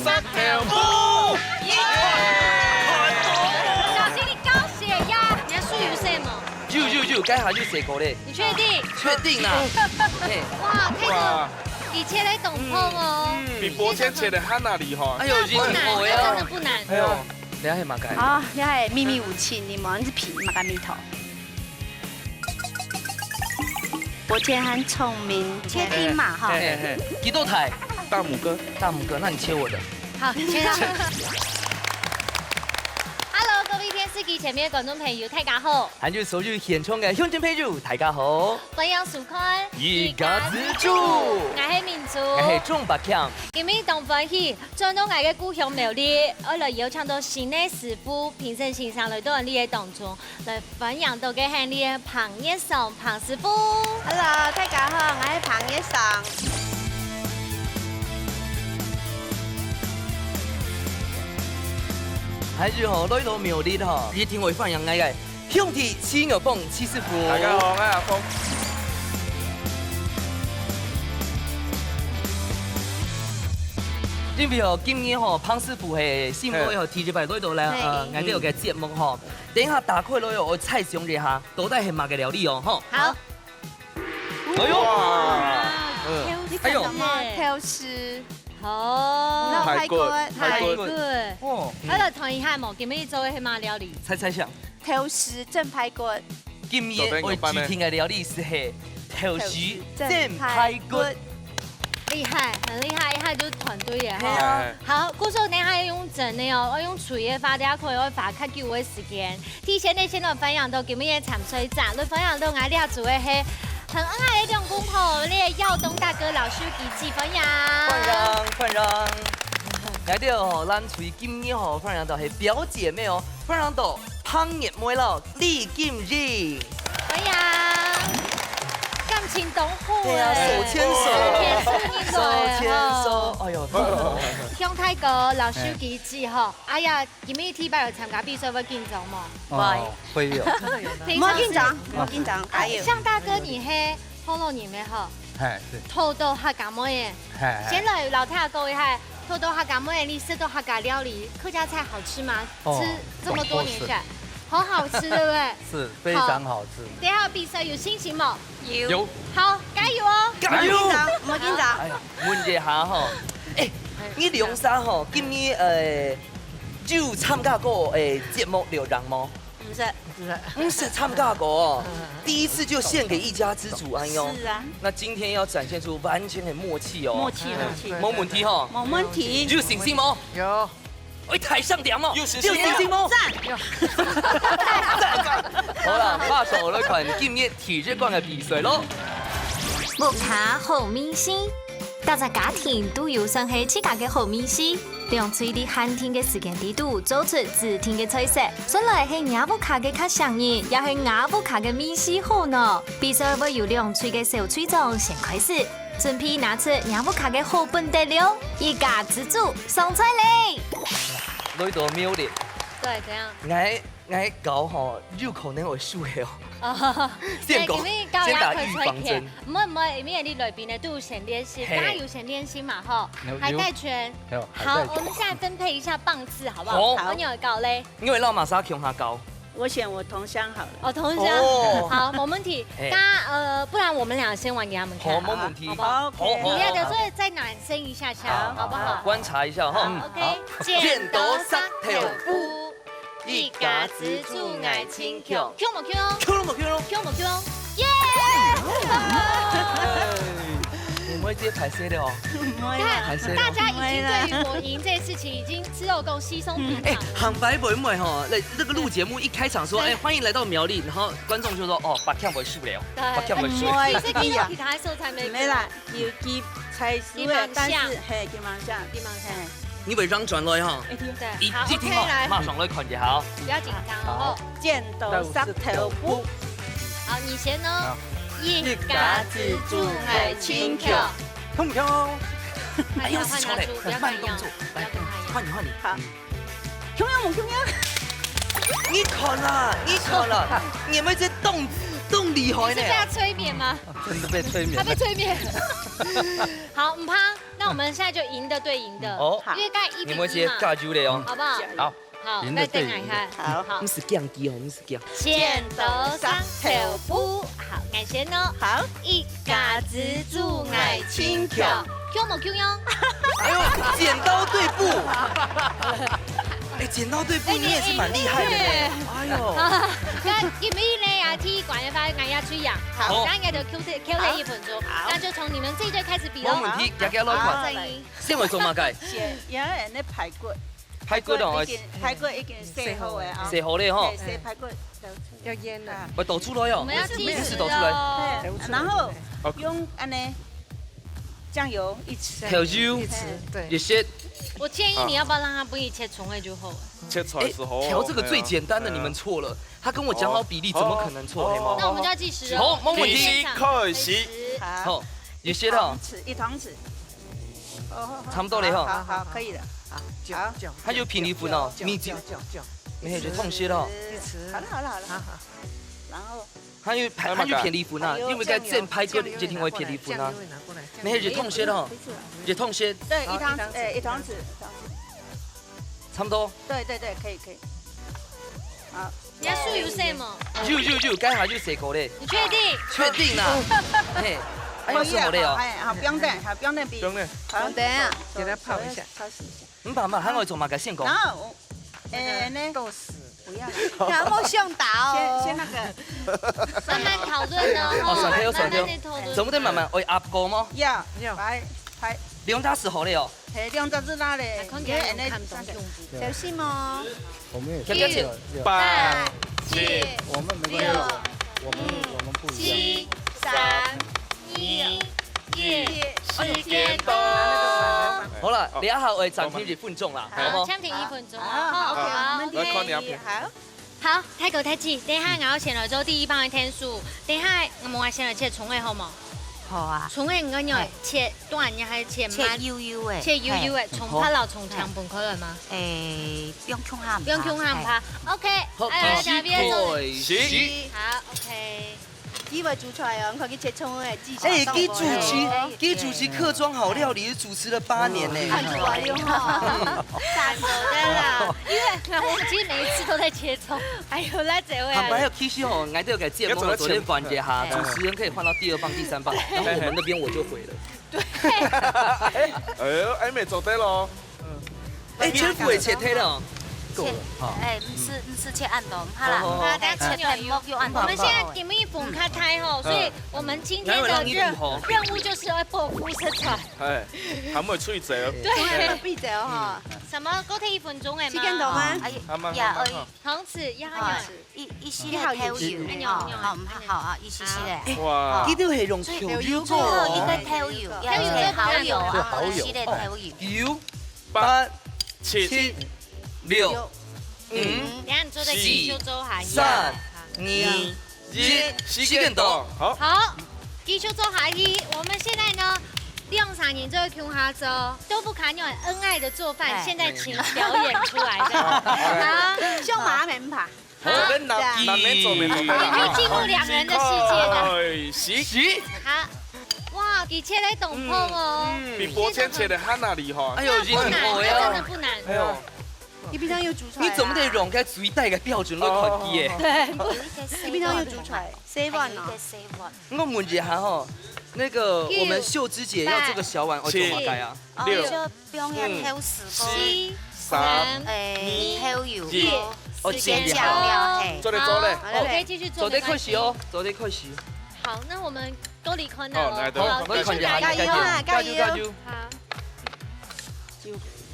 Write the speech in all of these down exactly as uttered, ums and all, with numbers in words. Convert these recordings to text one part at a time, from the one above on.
石頭布。小心你高血壓。你的書有寫嗎？有有有，該下有寫過咧。你確定？確定啦。嘿，哇，太多，哇，你切得懂痛哦。嗯，比伯谦切的還要厲害。哎呦，不難，真的不難。哎呦，等下係麼个？啊，你還秘密武器，你們是皮麼个味道？伯谦很聰明，切丁嘛哈。嘿嘿嘿，幾多台？大拇哥。大拇哥，那你切我的。好，切到。Hello，各位電視機前面的觀眾朋友，大家好。還有所有現場的鄉親朋友，大家好。歡迎收看一家之煮。我係明珠。我係鍾百強。今日當歡喜，轉到𠊎个故鄉苗栗，愛來邀請到新的師傅評審先生來到𠊎个當中。 來歡迎到个係𠊎个彭月爽彭師傅。Hello，大家好，𠊎係彭月爽。還有吼，來到苗栗吼，一定會歡迎𠊎个兄弟徐有峰徐師傅。大家好，𠊎阿峰。因為吼，今日吼，彭師傅係新來吼，第一擺來到咧，呃，𠊎兜个節目吼。 等一下打開來哦，𠊎猜想一下，到底係麼个料理哦，吼。好。哎呦，哇，嗯，你看到嗎？哎呦。豆豉。哦。排骨，排骨。排骨。哦。𠊎來猜一下無，今日做个係麼个料理？猜猜想。豆豉蒸排骨。今日𠊎主題个料理係豆豉蒸排骨。 厲害，很厲害，一下就團隊耶，哈。係啊。好，故所等下要用蒸的哦，要用炊的話，等下可能會花較久的時間。提前呢，先來歡迎到今日的參賽者，來歡迎到𠊎這組的係很恩愛的兩公婆，𠊎个耀東大哥、老師機智，歡迎。歡迎，歡迎。𠊎兜吼，藍隊今日吼，歡迎到係表姐妹哦，歡迎到 彭月妹摎李金英。歡迎。感情當好欸。對啊，手牽手。手牽手，手牽手，哎呦，向大哥、老師機智吼，哎呀，今日第一擺來參加比賽，會緊張無？哦，會有。平常時，莫緊張，莫緊張，加油。向大哥，你係學老人个吼？係，係。土著客家妹仔。係，係。先來摎大家講一下，土著客家妹仔，你食到客家料理，客家菜好吃嗎？哦，吃這麼多年下來， 好好吃，對不對？是，非常好吃。好。等一下比賽有信心無？有。有。好，加油哦！加油！莫緊張，莫緊張。哎，問一下吼，哎，你兩儕吼，今日，呃，有參加過，哎，節目了人無？毋識。毋識參加過哦，第一次就獻給一家之煮，哎喲。是啊。那今天要展現出完全的默契哦。默契，默契。無問題吼。無問題。有信心無？有。 哎，台上點哦，有信心。有信心哦。讚。讚，讚。好啦，馬上來看今日第一關个比賽咯。屋下好味緒，逐隻家庭都有算係自家个好味緒，兩隊在限定个時間裡肚做出指定个菜色。先來係若屋下个較唌人，也係若屋下个味緒好呢？比賽會由兩隊个小隊長先開始。 準備拿出若屋下个好本底料，一家之煮上菜咧！來到苗栗。對，怎樣？𠊎，𠊎搞吼，有可能會輸个哦。哦，先講，因為搞先打預防針。毋會毋會，因為你來賓呢都有先練習，嘿。大家有先練習嘛吼，有，海帶拳。有，有，海帶拳。好，我們現在分配一下棒次，好不好？好。我有搞咧。因為老馬殺共下搞。 我選我同鄉好了。哦，同鄉。哦。好，沒問題。哎。那，呃，不然我們倆先玩給他們看，好，沒問題。好不好？好，OK。好，好，你要的，好。所以再暖身一下下，好，好不好？好，觀察一下哈。好，嗯。OK。好。剪刀石頭布，一家之煮𠊎親強。強無強？強無強？強無強？耶！哎，你們會直接拍攝的哦。不會啦。你看，大家已經對於我贏這件事情已經 只有講稀鬆平常。哎，坦白講，因為吼，那，那個錄節目一開場說，對。哎，歡迎來到苗栗，然後觀眾就說，哦，八強會輸了，對。八強會輸。所以今天有其他的時候才沒。沒啦，有記才輸的，金馬獎。但是，嘿，金馬獎。金馬獎。嘿。你會讓轉來哈？一定。對，一，好，一定哦，OK，來。馬上來看一下哦。不要緊張哦。好。剪刀石頭布。好，你先哦。好。一家之煮𠊎親強。強不強？哎呦，是錯嘞，不要看他一樣，慢動作，來，不要看他一樣。換你，換你。好。嗯。 強無強？你看啦，你看啦，你們這動，動厲害呢。你是被他催眠嗎？真的被催眠了。他被催眠。好，毋怕，那我們現在就贏的對贏的，哦，好。因為剛才一比一嘛，你們先加油了哦。好不好？好。好，贏的對贏的。再等一下。好。好。毋使驚奇哦，毋使驚。剪刀石頭布，好，𠊎先哦。好。一家之煮𠊎請客，共無共樣？哎呦，剪刀對布。哎，剪刀對布，你也是蠻厲害的呢。哎呦。那今日呢，啊，第一關的話，𠊎也去贏。好。那應該就扣掉，扣掉一分鐘，好。那就從你們這一隊開始比嘍。沒問題，好。遽遽來看。好，來。 先來做麼个？先，也係恁呢排骨。排骨哦。排骨已經，排骨已經洗好个啊。洗好了吼。對，洗排骨倒出。要醃了。啊。我倒出來哦。我們要計時哦。不是倒出來。對，然後用恁呢醬油一匙。調油。一匙，對。一匙。我建議你要不要讓它分你切蔥仔就好了。切出來時候，哎，調這個最簡單的，哎呀。你們錯了。他跟我講好比例，哦。怎麼可能錯，哦。黑貓？那我們就要計時哦。好，沒問題。計時開始。好。好，一匙哦。一湯匙，一湯匙。 哦，差不多了吼。好，好，好，可以了。好，好。還有平底粉哦，米酒。沒有，就痛些了。好了，好了，好了。好，好。然後，還有，還有平底粉啊，因為該煎排骨一定會平底粉啊。沒有，就痛些了吼，就痛些。對，一湯匙，好，一湯匙。哎，一湯匙，一湯匙。差不多。對，對，對，可以，可以。好。 你个手有洗無？有，有，有，剛才有洗過咧。你確定？確定啦。嘿，哎，有洗好咧哦。哎，好，不用等，好，不用等，比。不用等。好，等一下，手，给它泡一下。手要擦拭一下。毋怕，毋怕，還愛做麼个先講？然後我，哎，呢？豆豉。不要。他莫想打哦。先，先那個。慢慢討論哦。哦，算了，算了。慢慢地討論。怎麼得慢慢？愛壓過嗎？要，要。來，來。兩隻手好咧哦。 嘿，兩隻手拿咧，啊，看起來有看懂用不？小心哦。我們也是九、這樣子。八、七、我們沒關係，六、我們，我們不一樣。七、三、二、一，時間到。好了，哦。這下愛暫停一分鐘啦，好，好不好？暫停一分鐘。好，好，好，OK，好，我們來看你啊。好。 好，大哥大姊，等一下𠊎愛先來做第一棒个點數，等一下𠊎們先來切蔥仔好無？好啊。蔥仔你愛仰切短个還係切幼幼个？切幼幼个，蔥白摎蔥青分開來嗎？誒，用共下毋怕。用共下毋怕。OK，好，哎呀，開始。好，OK。佢會煮菜哦，你看佢切蔥仔，技巧上過了。哎，佢主持，佢主持客庄好料理，主持了八年呢。看出來了哈。嗯。 打手的啦，因為我們其實每一次都在切蔥。哎呦，來這位啊。坦白講，其實吼，𠊎兜个節目吼，昨天換一下，主持人可以換到第二棒、第三棒，然後我們那邊我就回了。對。哎呦，哎，沒做對咯。哎，全部也切忒了。夠了，好。哎，毋使，毋使切恁多，毋怕啦。好，好，好。啊，等下切片目又恁多。我們現在題目分較大吼，所以我們今天的任，任務就是要報復食材。 哎，還會吹走。對。還會吹走哈。什麼？過忒一分鐘个嗎？時間到嗎？哎，慢慢，呀，慢慢哈。湯匙，要好。一，一息仔豆油，哎喲，哎喲。好，好，好啊，一息息仔。哇。佢都係用豆油做哦。最後一個豆油，豆油最好有啊，好有。一息仔豆油。九、八、七、六、五、等下你做得繼續做下去啊。四、三、二、 一，時間到。好。好，繼續做下去。我們現在呢，兩儕人做共下做，都不卡妞恩愛的做飯，哎。現在請表演出來，這樣。好，秀馬面吧。好，好。那，那，那，那，那，你就進入兩人的世界了。開始。好，哇，佢切得當好哦。嗯，嗯。比伯謙切得還要厲害。哎喲，這不難，這真的不難。哎喲。 你平常有煮菜啊？你做麼个用該最低个標準來看佢誒？哦。對，你平常有煮菜，洗碗哦。還有一個洗碗。𠊎問一下吼，那個我們秀芝姐要這個小碗，愛做麼个啊？七、六、哦，就放下豆豉，嗯。四、三、誒，二、豆油，一。哦，時間到了，嘿。做得做咧。好，好，可以繼續做，做得開始哦，沒關係。做得開始。好，那我們都離開了哦。好，來，好，好，我看一下，加油啊，加油，加油。加油，加油。好。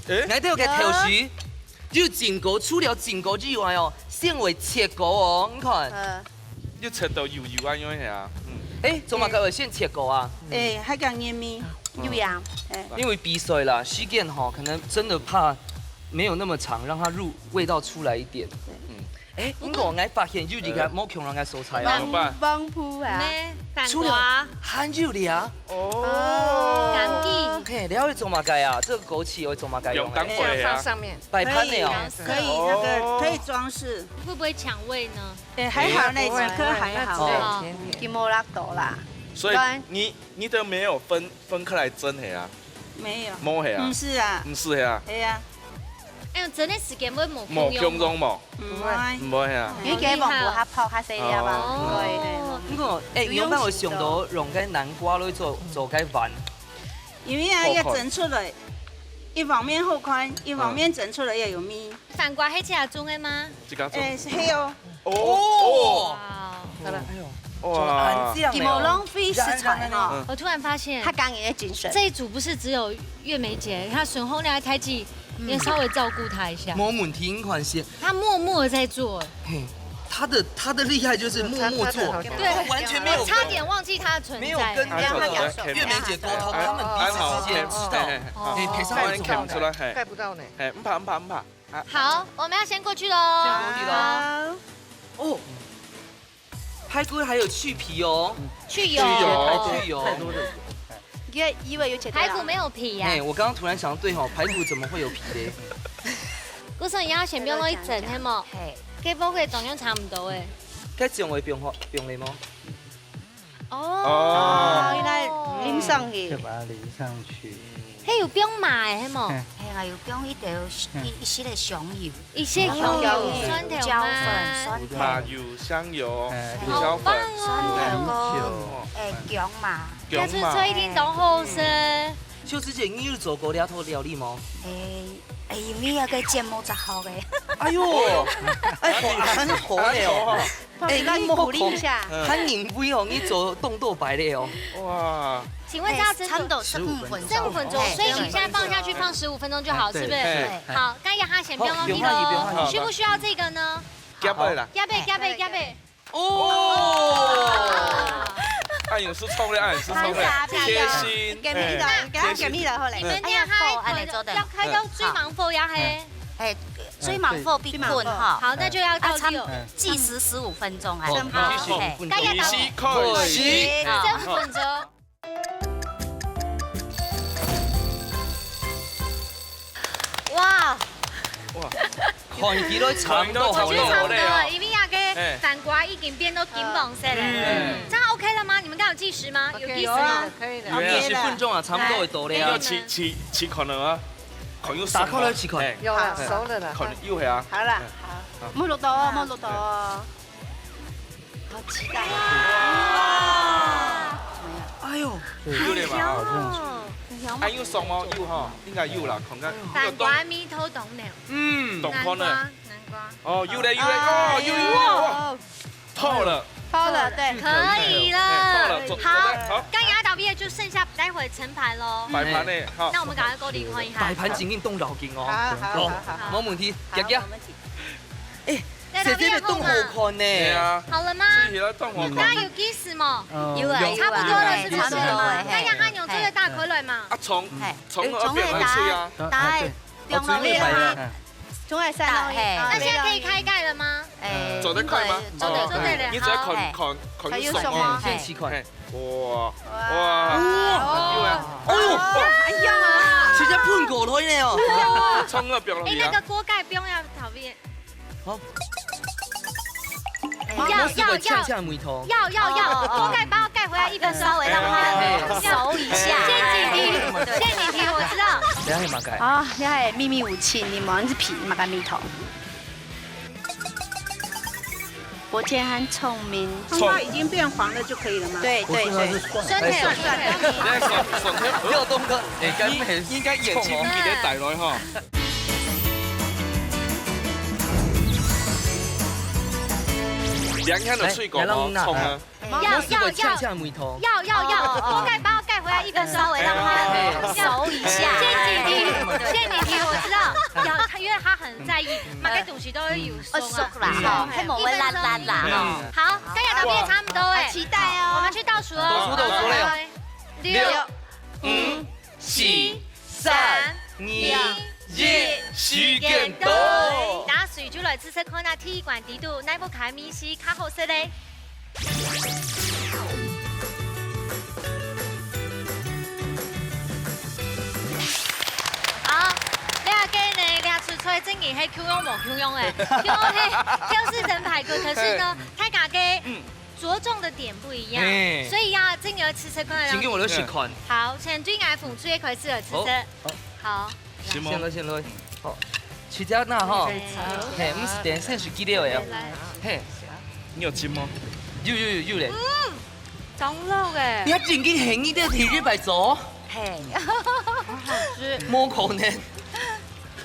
誒？𠊎兜个豆豉有浸過，除了浸過以外哦，先會切過哦，你看。嗯。又切到幼幼啊，因為係啊，嗯。誒，做麼个會先切過啊？誒，還講原味，嗯。有呀，誒。因為比賽啦，時間吼，可能真的怕沒有那麼長，讓它入味道出來一點。對。嗯。 誒，不過𠊎發現有一個無共樣个素材哦。怎麼辦？黃瓠啊。咩？番瓜。除了還有咧啊。哦。枸杞。OK，了解做麼个啊？這個枸杞會做麼个用的？用當歸啊。放上面。擺盤的哦。可以，可以，那個可以裝飾。會不會搶味呢？誒，還好那幾顆還好。不會，不會，那只有甜甜。哦，佢無落多啦。所以你，你都沒有分，分開來蒸係啊？沒有。無係啊？毋係啊。毋係啊？係啊。哎喲，蒸个時間會無共樣無？無共樣無？毋會。毋會啊。因為佢个網無較薄，較細粒啊。哦。對，嘿。毋過，哎，有用心的哦。你有無有想到用該南瓜來做，做該飯？因為啊，好看。要蒸出來，一方面好看，一方面蒸出來也有味。嗯。番瓜係自家種个嗎？自家種。哎，係哦。哦。哇哦。好了。哎喲。哇。佢無浪費食材哈。嗯。我突然發現，他剛贏的精神。這一組不是只有月梅姐，她沈紅娘還抬起，也稍微照顧她一下。無問題，你看先。她默默地在做。嘿，她的，她的厲害就是默默做，她，她的好像對，她完全沒有跟，我差點忘記她的存在。沒有跟那個月梅姐溝通，哎，哎，他們彼此之間知道。哎，哎，哎，哦。哎，陪上來做。哎，看不出來，嘿。看不到呢。哎，毋怕，毋怕，毋怕。 啊。好，我們要先過去囉。先過去囉。好。哦，排骨還有去皮哦。去油。去油。去油。太多的油。哎。你看，以為有切掉啊？排骨沒有皮呀？哎，我剛剛突然想到，對吼，排骨怎麼會有皮嘞？故所你愛先放落去蒸，係無？嘿。該放个當然差毋多誒。該種會放好，放嘞無？ 哦。哦。哦，原來淋上去。就把它淋上去。嘿，有放麻个，係無？嗯。嘿啊，有放一點，嗯。一，一息个香油。一息香油，哦。香油，蒜頭嘛。椒粉，蒜頭。麻油、香油、哎，胡椒粉。好棒哦。蒜頭跟，哦。哎，薑嘛。薑嘛。下次做一定當好食。嗯。秀芝姐，你有做過這道料理無？哎，哎，因為那個節目才好个。哎喲，哎，好，很好呢哦。 哎，你莫講，還認為哦，你做動作擺咧哦。哇。請問一下，哎，差不多十五分鐘。十五分鐘，哎，所以你現在放下去放十五分鐘就好，哎，是不是？對，對，哎。好，該一下先放落去囉。好，有話語，有話語。需不需要這個呢？夾背啦。夾背，夾背，夾背。哦。哎，有時衝咧，哎，有時衝咧，貼心，哎，貼心。給你的，給他給你的，好嘞。你們這樣還，哎呀，好，哎，做得。要開到最忙火呀，嘿。哎， 哎，最忙火必滾哈。好，那就要倒掉。啊，差不多計時十五分鐘啊。哦，好，好，好。哎，大家倒。計時開始。好。十五分鐘。哇。哇。看起來差不多好了。差不多了，因為那個，哎。番瓜已經變到金黃色了。哎。嗯。這樣OK了嗎？你們剛有計時嗎？有計時嗎？OK哦，可以了。有計時分鐘啊，差不多會到了。哎。要試，試，試看了嗎？ 看有熟無？打開來試看。哎。有了，好。熟了啦。看有係啊。好啦，嗯。好。好。莫落到哦，哎。莫落到哦。好期待。哇。哎喲。有咧嘛？哎喲。還有熟無？有吼，應該有啦，看看。番瓜味道當濃。嗯。當可能。南瓜，南瓜。哦，有咧，有咧，哦，有，有，有，哇。哦。 透了。透了，對。可以了。哎，透了，做，好，做得，好。剛壓倒畢業就剩下待會盛盤囉。擺盤呢，好。那我們趕快過去看一下。擺盤緊緊動腦筋哦。好，好，好，好，好。好，無問題，好，姐姐。無問題。哎，姐姐个動好看呢。對啊。好了嗎？自己來動好看。大家有意思嗎？嗯，有啊，有啊，差不多了，是不是？差不多了，嘿。那楊漢勇做得打開來嗎？啊，蔥，嘿，蔥要表示脆啊。打，打，打，哦，對。 中了，中了，中了，嘿。啊，現在可以開蓋了嗎？哎，做得開嗎？應該做得，做得了，你只要看，好。看，看有熟嗎？先試看。嘿，哇，哇，哇。哎喲，哎呀，直接噴過來呢哦。哇。蔥啊，表了。哎，那個鍋蓋不用要討厭。好。 要，要，要。嗆嗆味道。要，要，要，哦，哦，哦。鍋蓋把它蓋回來一分鐘。稍微讓它，哎，熟一下。陷阱題，對。陷阱題，我知道。等下係麼个？啊，你還秘密武器，你們是皮，麼个味道？伯謙很聰明。蔥花已經變黃了就可以了嗎？對，對，對。不是，那是蒜。蒜頭，蒜頭。你看，蒜頭，沒有動過。哎，該應該眼睛比較歹了哈。 兩樣的水果哦，來，來，來，蔥啊。要，要，要，要，要，要，要，哦，哦，哦。鍋蓋把它蓋回來一分鐘。稍微讓它，哎，熟一下。陷阱題，陷阱題，我知道。要，他，因為他很在意，嗯。麼个東西都會有熟啊。嗯。哦，熟啦，嗯。哈，還無會爛爛啦，嗯。哈。好，該也差不多哎。好期待哦。我們去倒數哦。倒數，倒數了。六、六、五、 四、三、二、一，時間到！拿水就來試試看啊，第一關底肚，哪一款味緒較好食咧？好，這個呢，這出菜真的係共樣無共樣誒，共樣係，就是蒸排骨，可是呢，大家个，嗯。着重的點不一樣，嘿。所以呀，真个愛試試看哦。先給我來試看。好，先對𠊎紅隊个開始來試試。好。好。先哦。先來，先來。好。試一下那吼。嘿，毋係，等一下先試幾粒个哦。來。嘿。你有浸嗎？有，有，有，有咧。嗯，當老欸。你還真經很一點體育擺走？嘿。好好吃。無可能。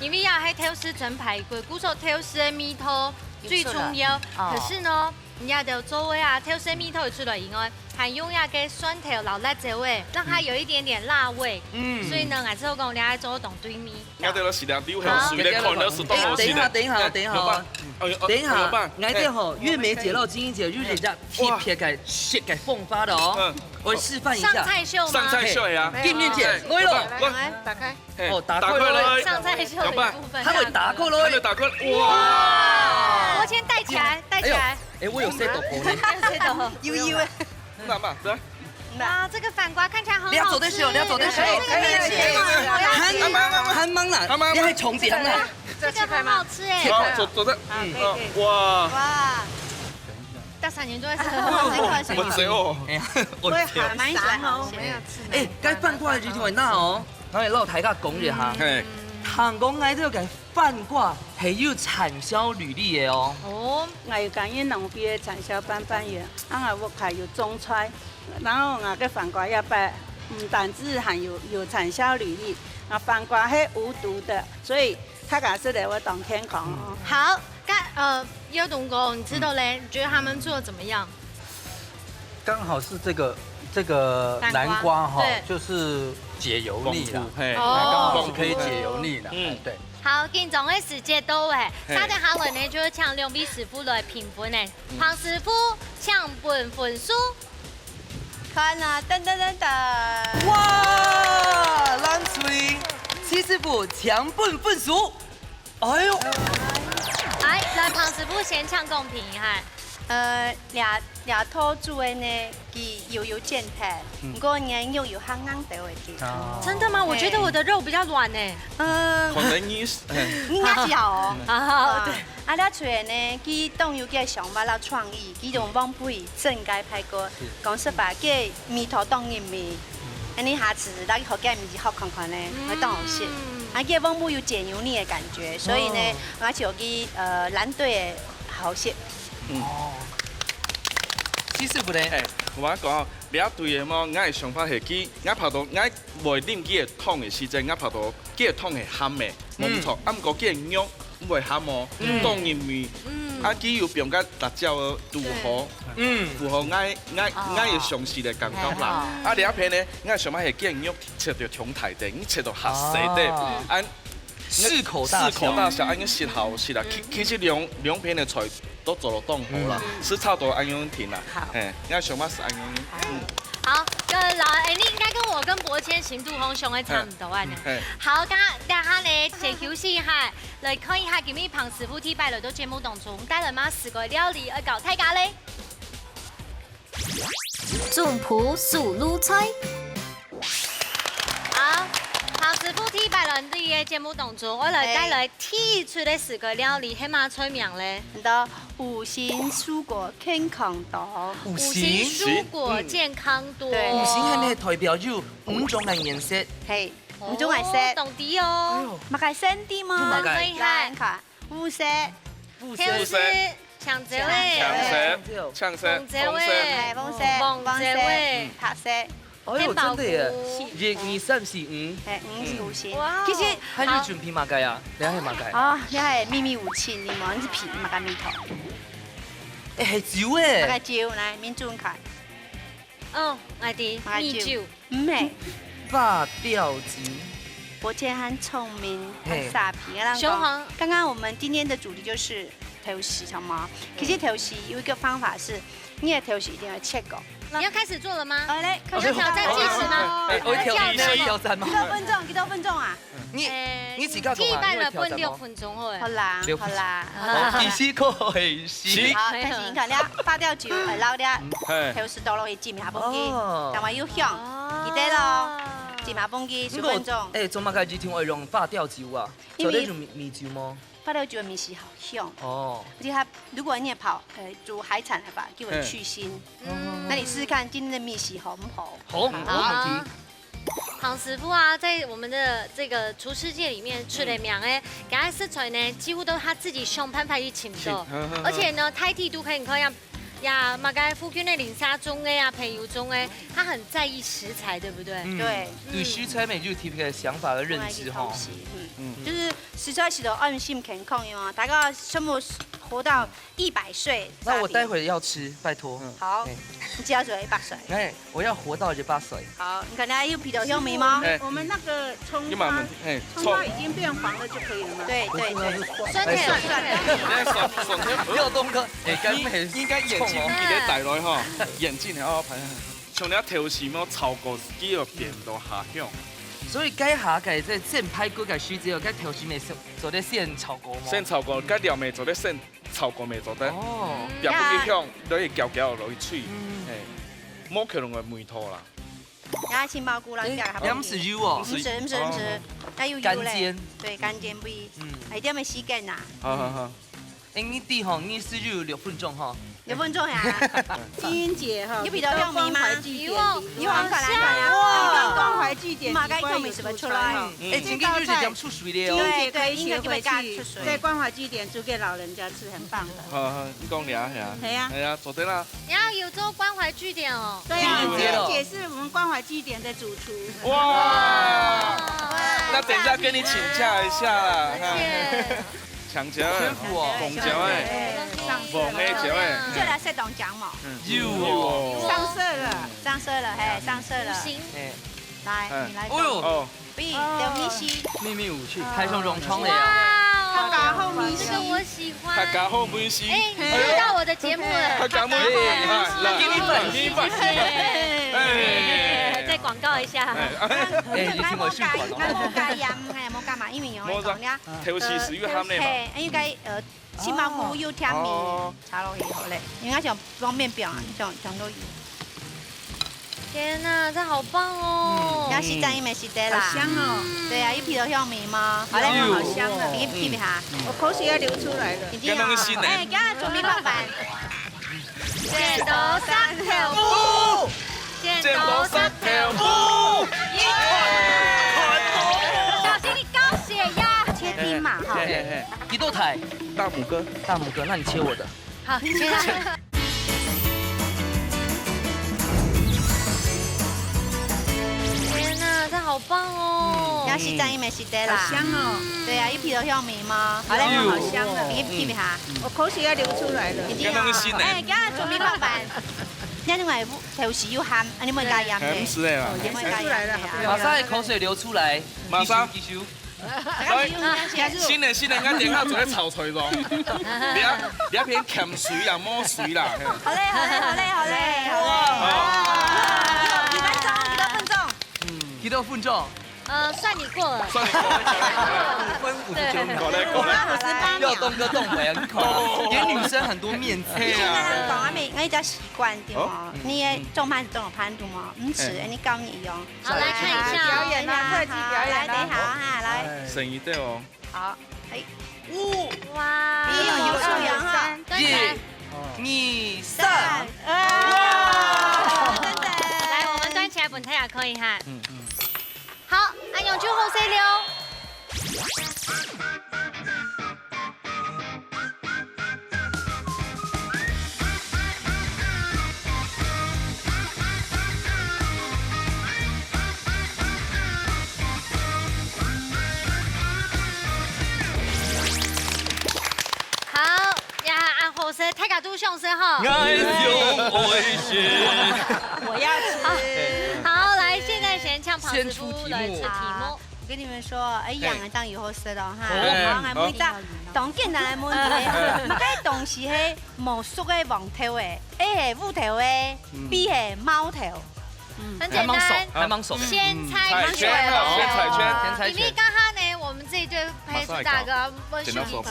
因為啊，還豆豉蒸排骨，故所豆豉个味道最重要。有出來。哦。可是呢， 你看這做味啊，豆豉味道有出來以外，還用那個蒜頭摎辣椒味，讓它有一點點辣味。嗯。所以呢，還係好講，你還做當對味。𠊎兜係兩滴，還有水的，好。看了係當好食的。哎，等一下，等一下，等一下哦。哎，有吧？哎，有吧？等一下，哎。𠊎兜吼，月梅姐摎金英姐，有人家特別个，哇。切个放發的哦。嗯。我示範一下。上菜秀嗎？上菜秀呀。金英姐，哎，來咯。有吧？來。來，打開。 嘿，哦，打開來。打開來。上菜秀的部分。有吧？還會打開來。還會打開，哇！我先戴起來，戴起來。哎呦，哎，我有set up呢。有set up。有，有。那嘛，來。哇，這個粄瓜看起來很好吃。你要做得秀，你要做得秀。這個很好吃。還，還忙啦，還忙，還忙。你還重點啦。這個很好吃哎。好，做，做得，嗯，好，可以，可以。哇。哇。大三年都在吃。我知哦。哎呀，我知哦。我也還蠻喜歡哦。沒有吃。哎，該粄瓜的時候很大哦。 𠊎摎大家講一下，嗯。嘿。聽講𠊎兜个粄瓜係有產銷履歷个哦。哦。𠊎有感應農會个產銷辦法員，啊，𠊎屋下有種菜，然後𠊎个粄瓜也擺，毋單止還有，有產銷履歷，啊，粄瓜係無毒的，所以大家食了會當健康哦。嗯。好，該，呃，葉董哥，你知道嘞？嗯。你覺得他們做得怎麼樣？ 剛好是這個，這個粄瓜。南瓜哈，對。就是解油膩啦。豐富，嘿。哦。那剛好是可以解油膩啦。嗯。哎，對。好，緊張个時節到欸，嘿。接下來呢，就請兩位師傅來評分欸。嗯。彭師傅，請分分數。看啊，噔噔噔噔。哇，爛水，徐師傅請分分數。 哎喲。哎，來，彭師傅先請講評一下。呃，這，這道煮个呢，佢油油煎忒，嗯。毋過呢，肉有較硬兜仔个。哦。真的嗎？我覺得我的肉比較軟欸。嗯。可能你是，哎。應該係哦。啊，對。啊，這出來呢，佢當有个想法摎創意，佢用黃翕蒸个排骨，是。講實話，个味道當入味。 恁呢下次來學个物事學看看呢，嗯。會當好食。啊，佢个黃翕有解油膩个感覺，所以呢，哦。𠊎就去，呃，藍隊个好食。嗯。哦。徐師傅呢？哎，𠊎講，這對个麼，𠊎个想法係佢，𠊎拍到，𠊎會啉佢个湯个時節，𠊎拍到佢个湯係鹹个，無毋著。嗯。啊，毋過佢个肉 毋會鹹哦，嗯。當入味。嗯。啊，佢有放个辣椒哦，堵好，對。嗯。符合𠊎，𠊎，哦。𠊎个想食个感覺啦。哎，好。啊，這片呢，𠊎想愛係佢个肉切到中大垤，你切到較細垤。哦。啊，適口大小。適口大小，啊，你食好食啦。嗯。其，其實兩，兩片个菜都做到當好啦，嗯。係差不多恁樣定啦。好。嘿，𠊎想愛係恁樣。好。嗯。好，跟老，哎，你應該跟我跟博謙程度好像，哎，差不多啊。嗯。嘿。好，該，等下呢，先休息一下。 來看一下今晡日彭師傅第一擺來到節目當中，帶來麼个四個料理愛教大家咧。總舖手路菜。好，彭師傅第一擺來到節目當中，𠊎來帶來第一出个四個料理，係麼个菜名咧？很多五行蔬果健康多。五行？五行蔬果健康多。嗯。對。五行係毋係代表有五種个顏色？嘿。 毋準愛食。哦，當知哦。哎喲。麼个先知無？有麼个？很厲害。來，你看，烏色。烏色。烏色。青椒欸。青色，青色，紅椒欸。紅色。哎，紅色，黃色，黃色欸。白色。哎喲，天保菇。真的耶。一、二、三、四、五。哎，五是五行。哇哦。其實，還有準備麼个啊？你還有麼个？哦，這係祕密武器，你無，你係品麼个味道？哎，還酒欸。麼个酒？來，民眾看。 哦，𠊎知，麼个酒？米酒。毋係。八調酒。博謙很聰明，嘿。很沙皮。𠊎同你講，雄黃。剛剛我們今天的主題就是豆豉，好嗎？嗯。其實豆豉有一個方法是，你的豆豉一定要切過。你要開始做了嗎？好嘞，開始。你要挑戰計時嗎？哎，我挑，你要挑戰嗎？幾多分鐘？幾多分鐘啊？ 你，哎，你自家講啊，你會挑戰無？一般來分六分鐘好欸。好啦，六分鐘。好啦。哦，其實可以。好，開始，你看了，八調酒，哎，老了，嘿。豆豉倒落去浸下，放去，哦。等下又香，哦。記得咯。浸下放佢十分鐘。毋過，欸，做麼个一定愛用發酵酒啊？因為做得用米，米酒嗎？發酵酒的米係好香。哦。而且它，如果你係泡，呃，煮海產的話，就會去腥。嗯。那你試試看今天的米係好不好？好，沒問題。好。 唐師傅啊，在我們的這個廚師界裡面出了名欸，嗯。佢个食材呢，幾乎都是他自己想辦法去尋到。是，呵，呵，呵。而且呢，大體都可以，你看呀，呀，麼个附近的鄰舍種个啊，朋友種个，他很在意食材，對不對？嗯，對。對食材乜有特別个想法和認知吼。嗯。嗯。就是食材係都安心健康个嘛，大家全部活到一百歲。那我待會要吃，拜託。嗯。好，欸。你只要做一百歲。欸。 我要活到一百歲。好，你看它有鼻到香味嗎？欸。我們那個蔥花，你慢慢，欸，蔥花已經變黃了就可以了嗎？對，對，對。不是，那是蒜。酸甜。欸，酸，酸甜。耀東哥，欸，該應，應該眼鏡不記得帶來哈，眼鏡也要拍。像你頭先無炒過，佢有變到下香。所以該下个在煎排骨个時節，該頭先乜做得先炒過嗎？先炒過，該料乜做得先 炒過乜做得。哦。嗯。表面个香，都會攪攪落去炊。嗯。嘿，無可能个味道啦。然後杏鮑菇啦，欸，你表下，你毋使油哦。毋使，毋使，毋使。哦。那有油嘞。乾煎。對，乾煎不一。嗯。哎，這樣沒時間呐。好，好，好。欸，你知吼，你係有六分鐘吼。六分鐘呀。金姐哈，你比較有名嗎？你到關懷據點裡面，有哦，有啊，快來，快來。哇，你到關懷據點，你不要有出差哈。欸，今天有一點出水了哦。金姐可以學回去，在關懷據點煮給老人家吃，很棒的。好，好，你講了，嘿啊。嘿啊。嘿啊，做得啦。你要有做關懷據點哦。對啊，金姐是我們關懷據點的主廚。哇，哇。那等一下跟你請假一下啦，而且 強椒欸，紅椒欸，黃个椒欸。這來色當靚嘛。嗯。有哦。上色了。上色了，嘿，上色了。五星。嘿。來，嗯。你來。哦喲。哦。比，有米絲。秘密武器，派上用場了呀。哇哦，客家好米絲。這個我喜歡。客家好米絲。欸，你知道我的節目了。客家好米絲，來，來，來，來。欸。再廣告一下。欸，欸，你聽我說完哦。那無加鹽，還有無加嘛？因為有一種呀。 頭時係有鹹个嘛。嘿，應該，呃，起碼無有甜味，哦。炒落去好嘞。應該像方便麵啊，像，像都有。天哪，這好棒哦！嗯。要食讚一美食的啦。好香哦。對啊，有鼻到香味嗎？好嘞，有。好香哦。鼻，鼻一下。嗯。我口水要流出來了。已經要，該東西呢？欸，剛剛準備放飯。 剪刀石頭布。剪刀石頭布。耶！小心你高血壓。確定嘛，哈。嘿，嘿，嘿。幾多台？大拇哥。大拇哥，那你切我的。好，切下去。天哪，這好棒哦！嗯。要食讚一美食的啦。好香哦。對啊，有鼻到香味嗎？好嘞，有。好香的。鼻，鼻一下。我口水要流出來了。已經要，該東西呢？欸，剛剛準備放飯。 你另外頭時有鹹，啊，你莫加鹽的。鹹死了啦。哦，也莫加鹽的啊。馬上口水流出來，馬上。繼續，繼續。欸，新的，新的，俺等下做个炒菜咯。你啊，你啊，變鹹水啊，無水啦，嘿。好嘞，好嘞，好嘞，好嘞，好嘞。哇。幾多分鐘？幾多分鐘？幾多分鐘？ 呃，算你過了。算你過了。五分五十九秒。對。過來，過來。五分五十八秒。要東哥動回啊，你看啊，給女生很多面子。對啊。講啊，每，我一直習慣的哦。哦。你也做飯做飯度嘛，毋吃，哎。你教你用。好，來看一下哦。表演啊，特技表演啊。來，等一下哈，來。哎。生意對哦。好，哎。五。哇。一、二、三。一、二、三。哇。哇。來，我們端起來，分大家看一下。嗯，嗯。 好，恁樣就好勢了。好，呀，恁好勢，大家都想食吼。我要吃。好，來，現在先請彭師傅來出題目。先出題目。好。 我跟你們說，哎，嘿。養个當有好食咯，哈。哦。好，來，問一隻當簡單个問題，嘿。麼个東西係無熟个黃豆仔，A係烏豆仔，嗯。B係毛豆。嗯。很簡單。還蠻熟，還蠻熟。先猜拳哦。嗯，猜拳哦，先猜拳。先猜拳。因為剛剛呢，我們這一對配是大哥，我剪刀石头布。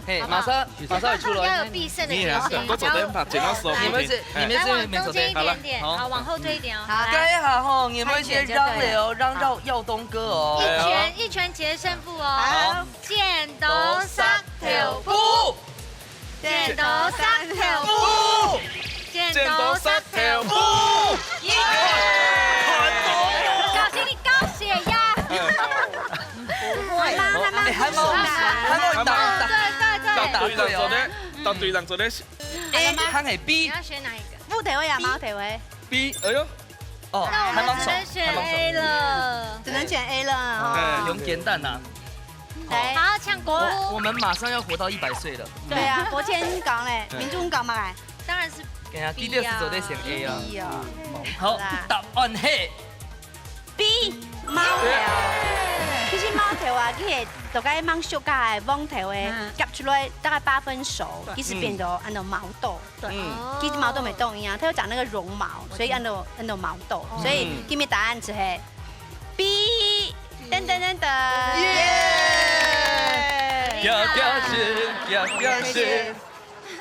嘿，马上马上要出来。要有必胜的决心。你也要，都走得很好，剪刀石头布。你们这你们这边没走对。好了。好，往后退一点哦。好，来。这一下吼，你们先让位哦，让耀耀东哥哦。一拳一拳决胜负哦。好。剪刀石头布。 剪刀石头布，剪刀石头布，耶！恭喜你高血压。还蛮还蛮还蛮打打对对对，答对哦。答对了，答对了。哎，还系 B，你要选哪一个？木头位啊，猫头位。B，哎呦，哦，那我们只能选 A 了，只能选 A 了哦。用简单啊。 来，好，抢国。我我们马上要活到一百岁了。对啊，国健讲嘞，民众讲嘛来。当然是 B 啊。等下，记得是做得选 A 啊。B 哦。好，答案是 B，猫头。其实猫头啊，佢系大概猫须个个毛头个，嗯，夹出来大概八分熟，对，其实变到安到毛豆。 对，嗯，其实毛豆没动一样，它有长那个绒毛，所以安到安到毛豆，所以今日答案就系 B，噔噔噔噔，耶！耶！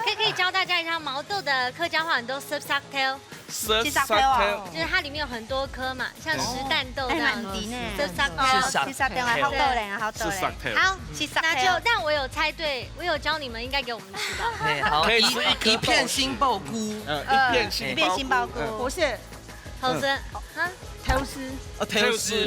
可以可以教大家一下毛豆的客家话很多 s u b s a c t a i l， 石石头哦。就是它里面有很多颗嘛，像石弹豆那样子。哎，蛮甜呢。石石头。石石头啊，好多人啊，好多人。石石头。好，石石头。那就但我有猜对，我有教你们，应该给我们吃吧。哎，好，可以吃一颗一片杏鲍菇。嗯，一片杏鲍菇。一片杏鲍菇。嗯。不是，好吃。啊？偷吃。啊，偷吃。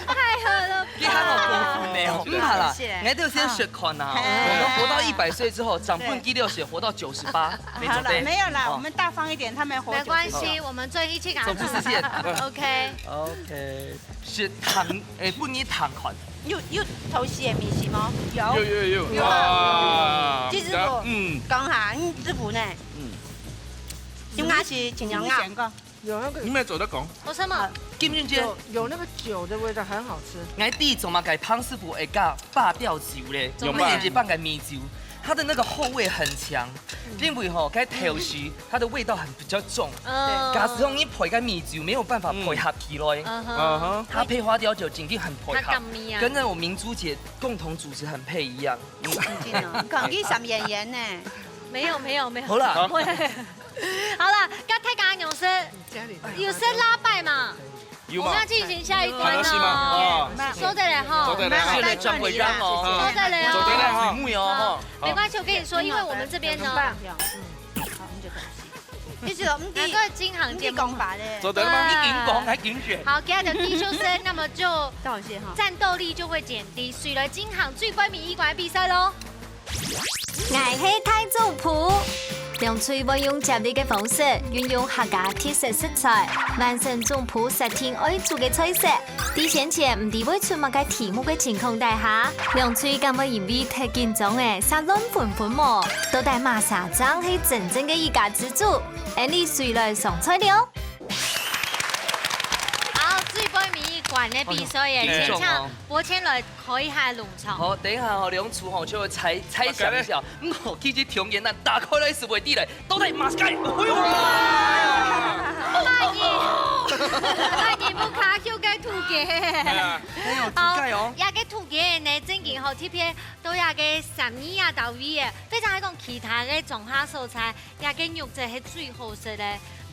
太好了吧。你还好过分呢哦。唔怕啦，谢谢。我都先学看啊。好。我们活到一百岁之后，长辈记得要学活到九十八。没准备。好了，没有啦，哦。我们大方一点，他们活没关系，九十九。我们最一起给他做不是线。OK。OK，是糖，哎，不，你糖款。有有偷吃的味道吗？有。有有有。有啊。哇，其实我嗯，讲哈，你这个呢，嗯，应该是尽量啊。你没做得讲。我什么？金俊杰。有有那个酒的味道，很好吃。哎，第一种嘛，给潘师傅会加八调酒嘞，有吗？我们一般给米酒，它的那个后味很强，因为吼，该调酒它的味道很比较重。嗯。假使用你配个米酒，没有办法配合起来。嗯哼。嗯哼。它配花雕酒，真的很配合，它甘味啊。跟那种明珠姐共同主持很配一样。嗯。你看，你三演员呢？没有没有没有。好啦。不会。好了，跟大家讲说，有生拉拜嘛。 有吗？我们要进行下一关了哦。好，那是吗？哦。收得了哈。收得了哈。现在转回让哦。收得了哦。收得了哈。水母哦，哈。没关系，我跟你说，因为我们这边呢，很棒。嗯，好，你就开始。一直有，嗯，难怪金行节目。你讲法的。收得了吗？对。你紧讲，还紧选。好，给他的第一首诗，那么就战斗力就会减低。谁来金行最关米一关比赛喽？ 𠊎係大主厨。涼水會用接力个方式，運用客家特色食材，完成主廚設定愛煮个菜色。在先前毋知會出麼个題目个情況底下，涼水敢會因為忒緊張而煞亂紛紛無？到底麼儕正係真正个一家之主？𫣆俚隨來上菜了。好，最尾一關个比賽耶，先請伯謙來 開下農場。好，等一下吼，兩組吼就會猜猜想一下。嗯，吼，其實條件呢，打開來是會知來，到底麼个？哎呦！阿姨，阿姨，毋好卡手个土雞。哎呀，很有質感哦。好，這个土雞呢，正經吼，特別到這个三義啊、到位耶，非常愛講其他个庄下所在。 這个肉質係最好食个，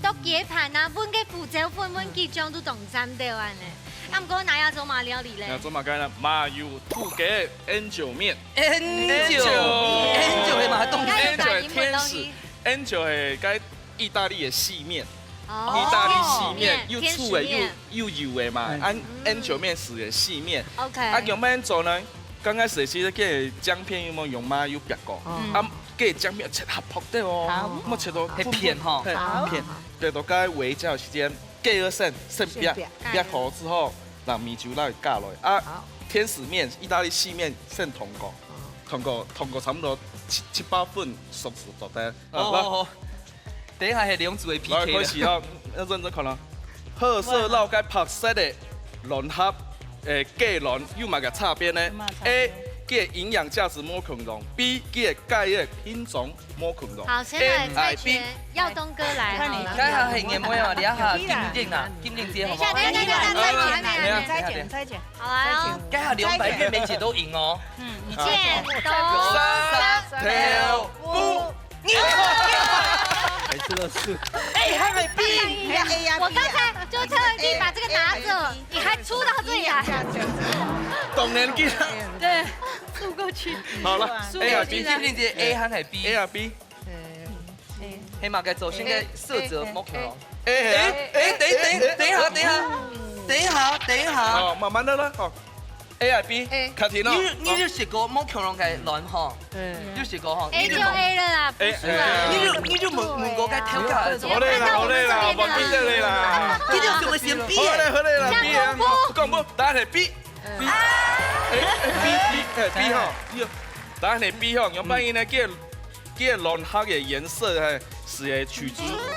到雞盤啊，搵个胡椒粉、搵雞醬都當讚到恁呢。啊，毋過那也做麼料理咧？那做麼个呢？嘛有土雞N九麵。N九，N九係麼个東西？N九係天使，N九係該義大利个細麵。哦。義大利細麵，哦，又粗个，又，天使麵。又油个嘛。嗯。啊，N九麵係个細麵。OK。啊，仰般做呢？ 剛開始其實个薑片有無用嘛，有煏過。嗯。啊，个薑片切較薄个哦，好。莫切到，係片吼。係，好。片。煏到該微焦時間，雞肉先，先煏，先煏。煏好之後，拿米酒來加落。啊，好。天使麵、義大利細麵先燙過，哦。燙過，燙過差不多七，七八分熟就做得。哦，好，好，好。等一下係兩組个P K了。來，開始哦，要認真看哦。好食摎該白色个卵殼 誒，雞卵有麼个差別呢？有麼个差別？A，个營養價值無共樣，B，佢个雞个品種無共樣。好，先來猜拳，A還係B？耀東哥來好了。該下係年尾啊，這下金正啊，金正節好不好？等一下，等一下，等一下，等一下，還沒，還沒，還沒。猜拳，猜拳。好，來哦。該下兩百元每節都贏哦。嗯，你見，三、三、頭、五。 哎，真的是。哎，還沒比。我剛才就特地把這個拿走，你還出到這裡來。當然記得。對，出過去。好了，輸過去了。哎呀，B，金正節A還係B？A啊，B。係嘛，該首先个色澤目標。哎，哎，等，等，等一下，等一下，等一下，等一下。好，慢慢來啦，好。 A還係B？A。卡提諾。你，你有食過無共樣个卵吼？嗯。有食過吼？A就A了啦，不輸啦。你有，你有問，問過該頭家个？好咧啦，好咧啦，無記得咧啦。你有想个先B个？好咧，好咧啦，B个，講無，答案係B。B。哎，哎，B，B，哎，B吼，答案係B吼，樣般呢，佢个，佢个卵殼个顏色，嘿，係會取決，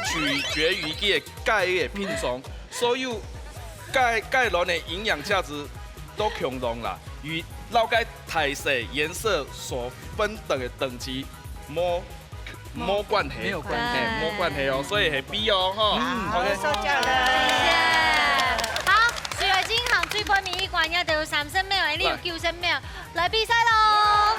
取決於佢个雞个品種。 所以雞，雞卵个營養價值都共樣啦，與摎該大細、顏色所分等个等級無，無關係，沒有關係。嘿，無關係哦，所以係B哦，吼。嗯，OK。受教了。謝謝。好，水晶行最尾一關，也就有三十秒，你有九十秒，來比賽咯。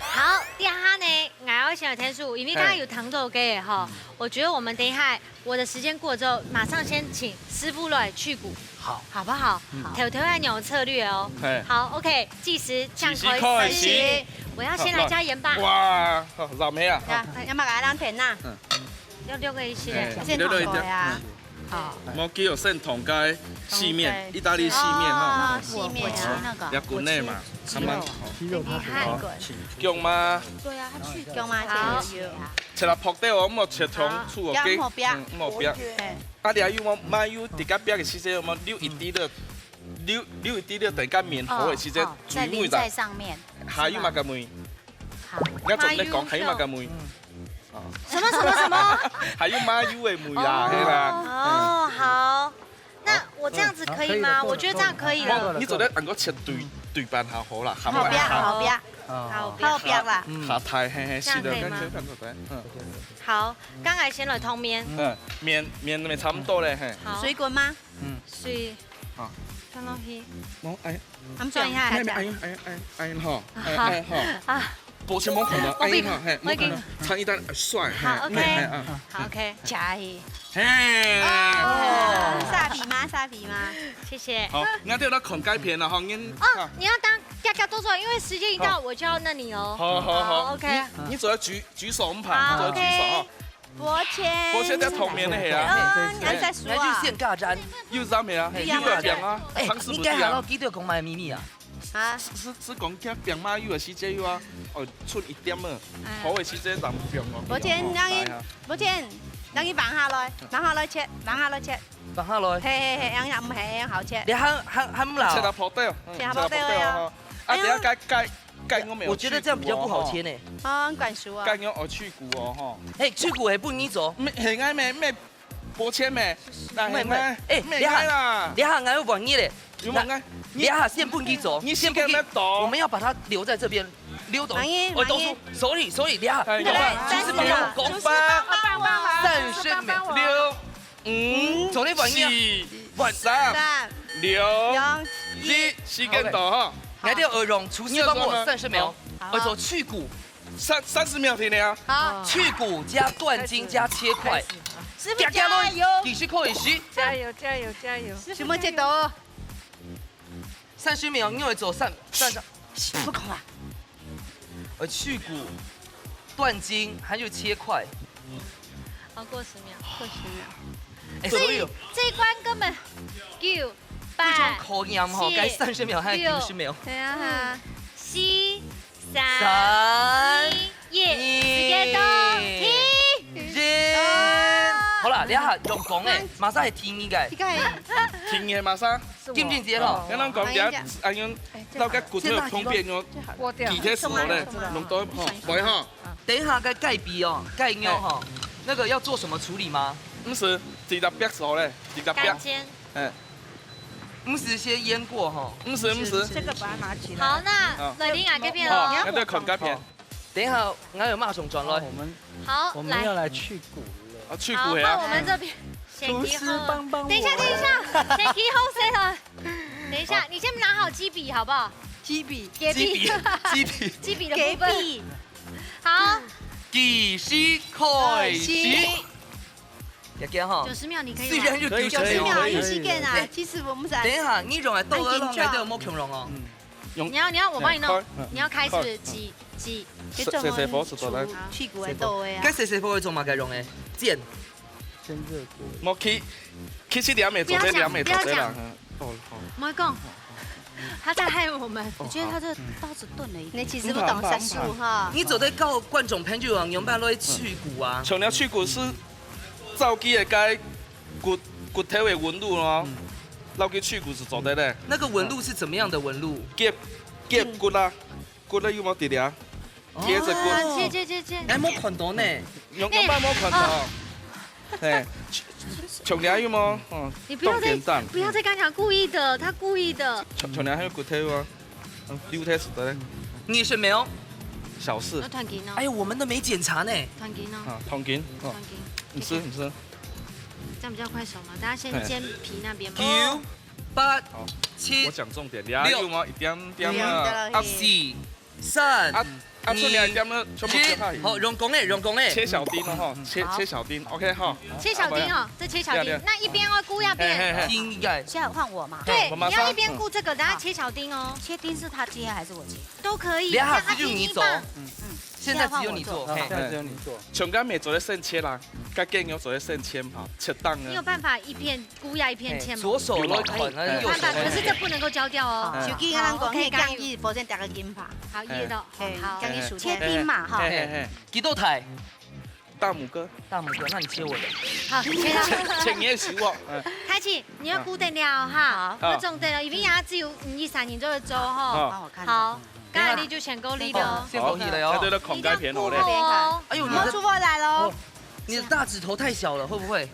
好，這下呢，𠊎愛先來聽書，因為剛剛有聽到个吼，我覺得我們等一下 我的時間過了之後，馬上先請師傅來去骨，好。好不好？嗯。頭頭愛用策略哦。嘿。好，OK，計時，這樣可以計時開始。三十。我要先來加鹽巴。哇，好，老妹啊。呀，要麼个人填呐？嗯。要六個一起。哎，先六個一起。好。莫記得先同該細麵，意大利細麵哈。哦，細麵啊。我吃那個，要滾內嘛，我吃，慢慢。雞肉。你看。好。滾。用嗎？對啊，它去骨。用嗎？好。有，有。 切啦薄掉哦，莫切通粗哦，好，OK？要莫煸。嗯，莫煸。嘿。啊，你還有無？麻油直接煸个時節，有無留一滴仔，留，留一滴仔，等下麵好个時節，哦，哦，再淋在上面。還有麼个味？好。你要做得講，還有麼个味？什麼什麼什麼？還有麻油个味啦，哦，嘿啦。哦，好。 那我這樣子可以嗎？好，可以了，夠了，我覺得這樣可以了。夠了，夠了。你做得恁樣切對，對半下好啦，好，好，好，好，好，好，好，好啦。嗯。好，太，嘿，嘿，這樣可以嗎？是的，看，看，看，看，嗯。好，剛才先來通面。嗯，面，面，面差不多咧，嘿。好。水滾嗎？嗯。水。好。放落去。哦，哎。 他們轉一下，沒，沒，哎呀，哎呀，哎呀，哎呀，哈，哎，哎，哈。啊。抱歉，無看到，我被，哎呀，嘿，我已經，無看到，差一點，哎，帥，好，嘿，OK。哎，哎，啊。好，OK。加一。嘿。哦，沙皮嗎？沙皮嗎？謝謝。好，你看，對，那孔該片了哈，你，哦，啊。你要當嘎嘎多多，因為時間一到，好。我就要那裡哦。好，好，好。好，OK。你，你只要舉，舉手，我們拍，好，你只要舉手哈。OK。 抱歉。抱歉，在後面那個啊。嗯，你還在說啊？來，來，就先嘎讚。又是咩啊？又是咩啊？又是餅啊，哎，你該還要記得講麼个祕密啊？啊？是，是，是講佢餅嘛，有个時節有啊，哦，剩一點仔，哎。好个時節人餅哦。抱歉，讓你，來啊。抱歉，讓你放下來，放下來切，放下來切。放下來。嘿，嘿，嘿，讓，讓，嘿，讓好切。你還，還，還毋老？切到破掉，嗯，切到破掉啊。切到破掉啊。啊，哎呀。等下該，該， 該我沒有去過哦，我覺得這樣比較不好切呢。吼。哦，很管熟啊。該我有去過哦，吼。嘿，去過還不能走。沒，很愛咩，沒，抱歉咩。那很愛，沒，沒，哎，沒愛啦。等下，等下，我問你咧。有問啊？等下，先不能走，你先不能，先不能走。我們要把它留在這邊，留到，慢一點，哦，都是，慢一點。Sorry，sorry，等下，哎，你懂嗎？來，就是沒有，三十秒，講吧。廚師幫幫忙，三十秒。廚師幫幫我。六， 五、五、四、三、三、二、兩、一，時間到哈。來，這个耳洞，廚師幫我三十秒，好。我做去骨。三，三十秒停了啊。好。去骨加斷筋加切塊。師傅加油。幾時開始？加油，加油，加油。什麼節奏？三十秒，你會做三，三，三。不講了。 呃，去骨、斷筋，還有切塊。超過十秒。過十秒。哎，所以這一關根本九、八、非常考驗吼，七、該三十秒還有九十秒。六、等一下哈。四、三、三、二、一，時間到，停。停。好啦，等一下用講个，馬上會停一個。停个馬上。 金正節咯。哦。跟人講，哎呀。等下，哎，用，哎，這個，摎該骨頭个旁邊用，這個，這個。底下時候呢，這個。弄到，吼，喂，吼。等一下該雞髀哦，雞肉吼，哎。那個要做什麼處理嗎？毋使，直接煸熟咧，直接煸。乾煎。哎。毋使先醃過吼。毋使，毋使。這個把它拿起來。好，那啊。來，你啊，這邊哦。好，那就看該片。好。等一下，𠊎有馬上轉來。好，我們，好，我們要來去骨了。啊，去骨呀。好，換我們這邊。先起好。廚師幫幫我。等一下，等一下，先起好勢了。等一下，好。你先拿好雞髀好不好？雞髀。雞髀。雞髀。雞髀。雞髀的部分。雞髀。好。計時開始。開始。 也行哈。九十秒你可以嗎？雖然有九十秒。可以，可以，可以，可以。哎，其實我們在等一下，你用來剁个，很緊張。弄該个無共樣哦。嗯。用，你要，你要我幫你弄，哎，快，你要開始，嗯，幾，幾，這種細細火是做得。去骨个剁个啊。該細細火會做麼个用个？煎。煎熱鍋。莫去，去去兩面做得，不要講，兩面做得啦。不要講。嗯。哦，好。莫講，他在害我們。我覺得他這刀子鈍了一點。你其實不懂殺手哈。你做得教觀眾朋友啊，用法來去骨啊。像你去骨是 照佢个該骨，骨頭个溫度咯，嗯。落去去骨是做得咧。那個紋路是怎麼樣的紋路？夾，夾骨啊，骨啊有無直直啊？哦。貼著骨。啊，切，切，切，切。哎，無看到呢。用，用白無看到。哦。嘿，像你有無？哦，你不要再，當簡單。不要再跟他講故意的，他故意的。像，像你還有骨頭啊。 嗯，溜忒死的嘞。你是沒有？小事。要團筋哦。哎呀，我們都沒檢查呢。團筋哦。啊，團筋，哦。團筋。你吃，你吃。這樣比較快熟嘛，大家先煎皮那邊嘛。九、八、好，七、我講重點，你還有嗎？六、一點點啊。五、四、三、啊，啊，出來一點呢，全部切下去。好，用講个，用講个。切小丁哦，哈，切，好。切小丁，OK 哈。切小丁哦，這切小丁，對啊，對啊。那一邊哦，顧那邊。嘿，嘿，嘿。丁應該。現在換我嘛。對，我馬上，你要一邊顧這個，然後切小丁哦。切丁是他切還是我切？都可以，你好，這樣他切丁一半。只有你做。嗯，嗯。現在只有你做，現在換我做。嘿。現在只有你做。像該乜做得先切啦，該雞肉做得先切嘛，切丁啊。你有辦法一片顧那一片切嗎？嘿，左手來看，那右手來。有辦法，可是這不能夠焦掉哦。好。手機跟人講，好，OK，那個鋼筋，加油。否則打個金牌。好，一個，嘿，好。鋼筋手切丁嘛，哈。嘿，嘿，嘿。幾多台？ 大拇哥。大拇哥，那你切我的。好，切到。切你的手哦。嗯。開始，你要顧等了哈，好。要重等了，因為佢只有二三日就會做吼。好。幫我看一下。好，剛才你就先夠力了哦。先夠力了喲。好，那就來看該片哦嘞。你要顧好哦。哎呦，你的，摸出來了哦。哦，你的大指頭太小了，會不會？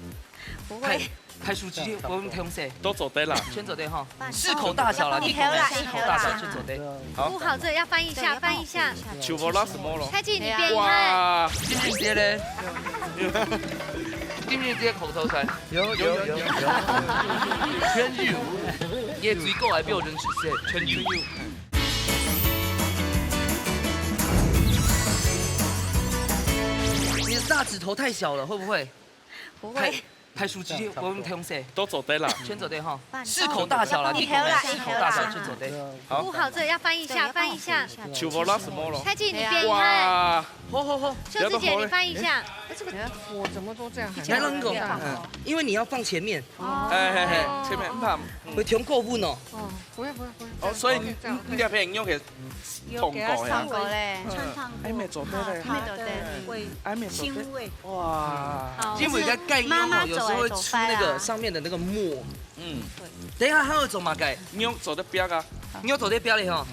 不會。太 太熟直接，我們同事。都做得啦。全做得哈，適口大小啦，你口味適口大小全做得。好。顧好這，要翻一下，對，要幫我翻一下。翻一下。手無拉什麼咯？開始你變態。哇，金俊傑嘞？金俊傑口頭禪。有，有，有，有，有。全有。你的嘴角還比我人直線，全有。你的大指頭太小了，會不會？不會。太 太熟直接，我們同事。都做得啦。全做得哈，適口大小啦，你口味適口大小全做得。好。顧好這，要翻一下，對，要幫我翻一下。翻一下。手無拉什麼咯？開始你變態。哇，好，好，好。秀芝姐，你翻一下。哎，這個火怎麼都這樣，還沒有，來，讓你講。嗯。因為你要放前面。哦。哎，嘿，嘿，前面，嗯，怕，嗯。會忒過分哦。哦，不會，不會，不會，哦，所以你，這樣，這樣，你，你兩片用可以 有給它燙過呀。燙過嘞。燙燙過。哎，沒做得嘞。啊，燙過。哎，沒做得。腥味。哇。好。因為該蓋肉哦，媽媽有時候會出那個上面的那個膜。嗯。對。等一下還有做麼个？肉做得煸啊。肉做得煸嘞吼。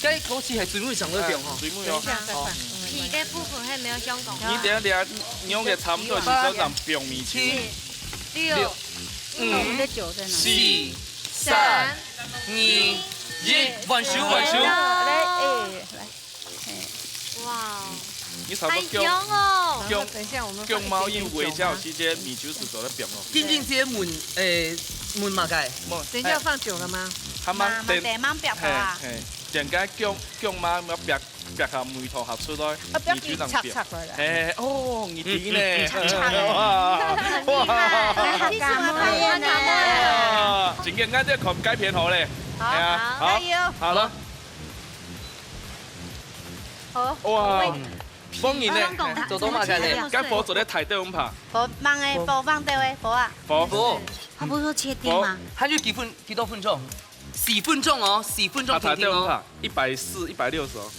該口氣還水分上得放吼。哎，水分哦。等一下再放。好。皮个部分還沒有香港。你等一下，你用个差不多是這樣放米去。七、六、五、四、三、二、一，換手，換手。來，哎，來。哇，你差不多好香哦。然後等一下我們放一點點酒嗎？放貓一回家時間，米酒是做得放咯。金俊傑問，誒，問麼个？等一下要放酒了嗎？他們等，慢慢放，慢慢放啊。嘿，嘿，等下放，放嘛，要放 煏下味道合出來，啊，不要你就能煏。切切落來。嘿，哦，你知呢？嗯，嗯，嗯。哇，哇。其實我討厭呢。哇，今天俺這看該片好嘞。好，哎呀，好，好。加油。好了。好。哇，我們，幫你呢。我攏講，做到麼个嘞？該火做得大兜毋怕。火猛个，火放兜个，火啊。火。火。他不是說切丁嗎？火。他就幾分，幾多分鐘？ 四分鐘哦，四分鐘，啊，停停哦。一百四、一百六十哦。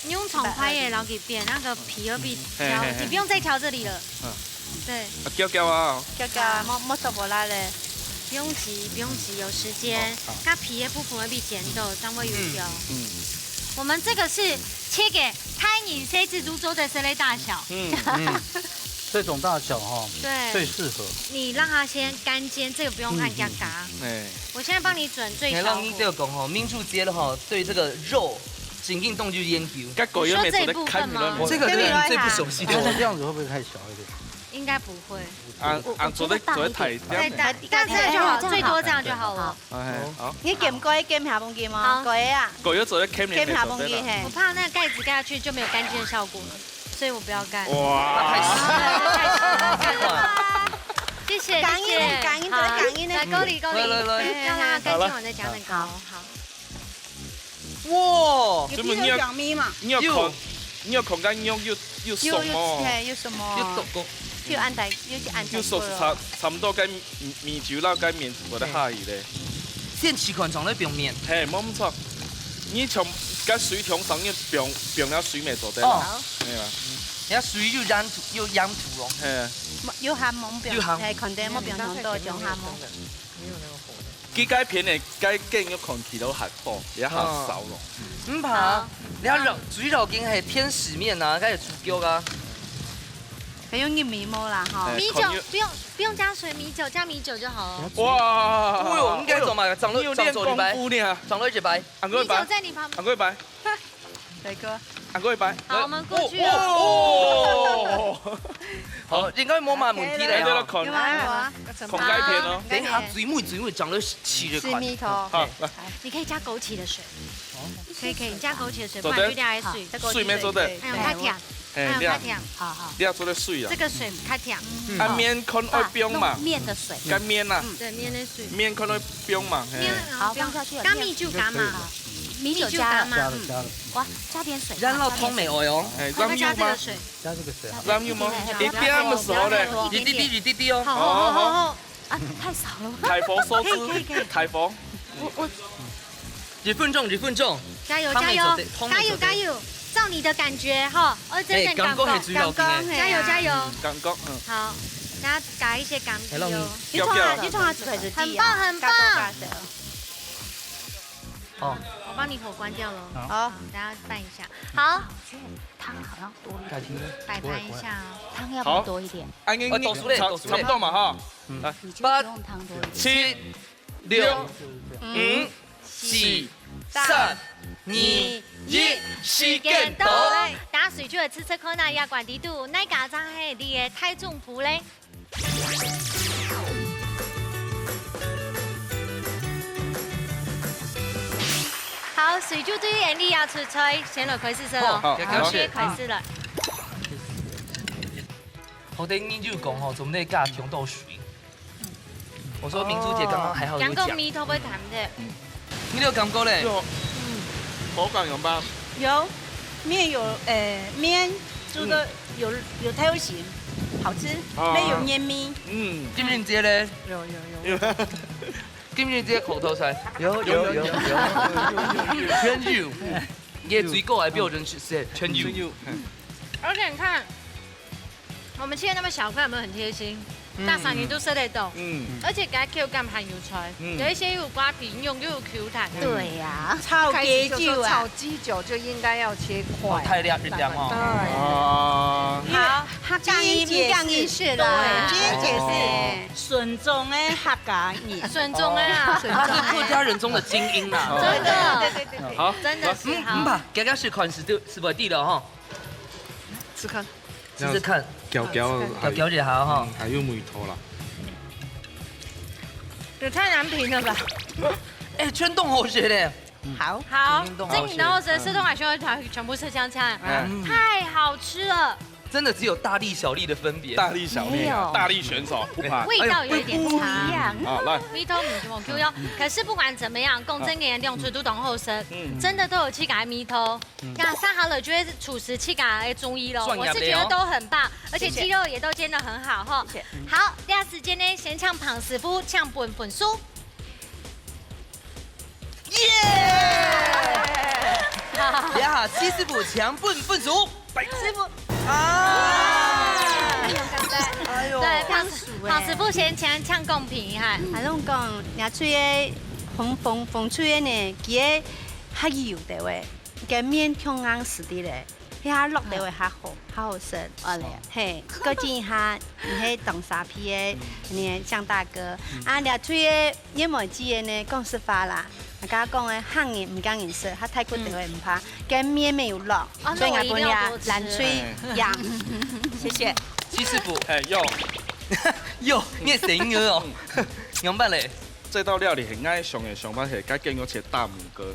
你用長筷仔摎佢煸，那個皮會被挑，嘿，嘿，嘿。你不用再挑這裡了。嗯。對。啊，攪攪啊。攪攪啊，莫，莫做無力咧。不用急，不用急，有時間。哦，好。該皮个部分會被剪掉，這樣會有挑。嗯，嗯。我們這個是切給太陽色蜘蛛做得食个大小。嗯，嗯。这种大小哈，对，最适合。你让它先干煎，这个不用看价格。哎，我现在帮你准最小火。你知道吼，民族节了哈，对这个肉真正都有研究。你说这一部分吗？这个，这个你最不熟悉的。我这样子会不会太小一点？应该不会。啊，啊，做得，做得大一点。再大，大概这样就好，最多这样就好了。哎，好。你撳過去，撳下半句嗎？好。過去啊。過去做得撳下半句，嘿。我怕那盖子盖下去就没有干煎的效果了，所以我不要盖。哇。太实在了，太实在了。谢谢，谢谢。感恩，感恩，好，感恩。来，高丽，高丽，来，来，来。让它干煎完再讲那个。好，好。 哇！你有看，你有看个肉有，有熟無？有，有，嘿，有熟無？有熟个。就恁大，有一恁大个。有熟是差，差不多該米，米酒撈該麵做得下去咧。先試看上來放麵。嘿，無毋著。你像該水桶上面放，放了水咪做得啦。哦。係啊。人家水又染土，又染土哦。嘿。有鹹無放？有鹹。嘿，肯定無放當多，放鹹無。 佢該片个，該雞肉看起來較好，也較燒咯。毋怕，你看肉，水肉已經係天使面啊，該有豬腳啊。還有玉米毛啦，哈。哎，米酒，看有，不用，不用加水，米酒，加米酒就好了。哇！哎喲，應該做嘛，長了，你有練功夫呢。長了一擺，長了一擺。紅哥一擺，米酒在你旁邊。紅哥一擺。 大哥。啊，過一擺。好，我們過去了。哦，哦，哦。好，應該無麼問題了。來，來，來，看。有啊，有啊。看該片哦。等一下，最尾，最尾長了七十塊。是米頭。好，來。你可以加枸杞的水。可以，可以，你加枸杞的水，不然就加水。好，水沒做得。哎，較甜。哎，哎，較甜。好，好。你要做得水啊。這個水較甜。嗯。啊，麵看愛放嘛。弄麵的水。乾麵啊。嗯。對，麵的水。麵看愛放嘛，嘿。麵，好，放下去了。加米酒加嘛。麵可以。 米酒加嘛。加了，加了。哇，加點水。然後湯沒有喲。哎，快加這個水。加這個水哈。然後有嗎？一點的時候呢？一點點，一點點哦。好，好，好，好。啊，太少了。大火收汁，可以，可以，可以。大火。我，我。一分鐘，一分鐘。加油，加油，加油，加油！照你的感覺哈，哦，真的哎，感覺，感覺很重要，感覺，嘿啊。加油，加油。嗯，感覺，嗯。好，大家加一些感覺哦。你創下，你創下最快是第一啊，很棒，很棒。加多加少。 哦。我幫你火關掉了。好。好，大家拌一下。好。湯好像多一點。改天。擺盤一下哦。湯要不要多一點？好。恁樣，呃，倒出來，差，倒出來。差不多嘛哈。嗯。來。你就不用湯多一點。七、六、五、四、三、二、一，時間到。來，大家水就來試試看啊，這罐底肚，哪家正係你个大總舖咧？ 好，水就對Andy要出菜，先來開始先哦。好，好，好。直接開始了。好，等你就講吼，做麼个加忒多水？我說明珠姐剛剛還好有講。講到米頭會淡的。嗯。 你有感覺咧？有。嗯。口感有嗎？有，麵有，誒，麵煮得有，有條形，好吃，啊。沒有黏米。嗯。金明姐咧？有，有，有。有。金明姐口頭禪。有，有，有，有。全有。也最高的標準是，是全有。全有。而且你看， 我們切那麼小塊，有沒有很貼心？嗯。大家都食得到。嗯。而且該口感還有出來，嗯。有一些又有瓜皮，又有，又有Q彈。對呀，炒雞酒啊。一開始就說炒雞酒就應該要切塊。哦，太亮，一亮哦。對。啊。好，客家人，客家人是啦。對，今天解釋。哦。純種的客家人。純種的啊。哦。他是客家人中的精英啊。真的。對，對，對，對，對。好，真的是，嗯，好。嗯吧，剛剛是款式對，是不對的哈。試看。 試試看。攪攪，攪攪一下哈。嗯，還有味道啦。也太難評了吧？哎，全當好食咧。好。好，全當好食。這你然後是，嗯。食東還喜歡全部吃香菜，嗯。太好吃了。真的只有大粒小粒的分別。大粒小粒啊，沒有。大粒選手，不怕。味道有一點差。哎呦，不一樣。啊，來。味道毋同Q喲，可是不管怎麼樣，講真个，兩出都當好食，嗯。真的都有自家个味道。 嗯。那上好了就會廚師自家个中意咯，專業的哦。我是覺得都很棒，而且雞肉也都煎得很好吼。謝謝。好，這時間呢，先請彭師傅請分分數。耶！呀，徐師傅請分分數。師傅。啊！哎呦，對，彭師，彭師傅先請，請公平哈。還用講，若吹个風，風，風吹个呢，佢个較油个喂。 該麵當硬實在咧，該下落豆仔較好，較好食。哦，恁樣。嘿，過敬一下，你係當沙皮个，你个向大哥。啊，這隊个月妹姊个呢，講實話啦，大家講个客人毋驚人食，佢大骨豆仔毋怕，該面乜有落，哦，所以𠊎分佢藍隊贏。謝謝。七師傅，哎，有，有，你个聲音哦，仰般咧？這道料理係𠊎想个想法係，該經過一個大拇哥。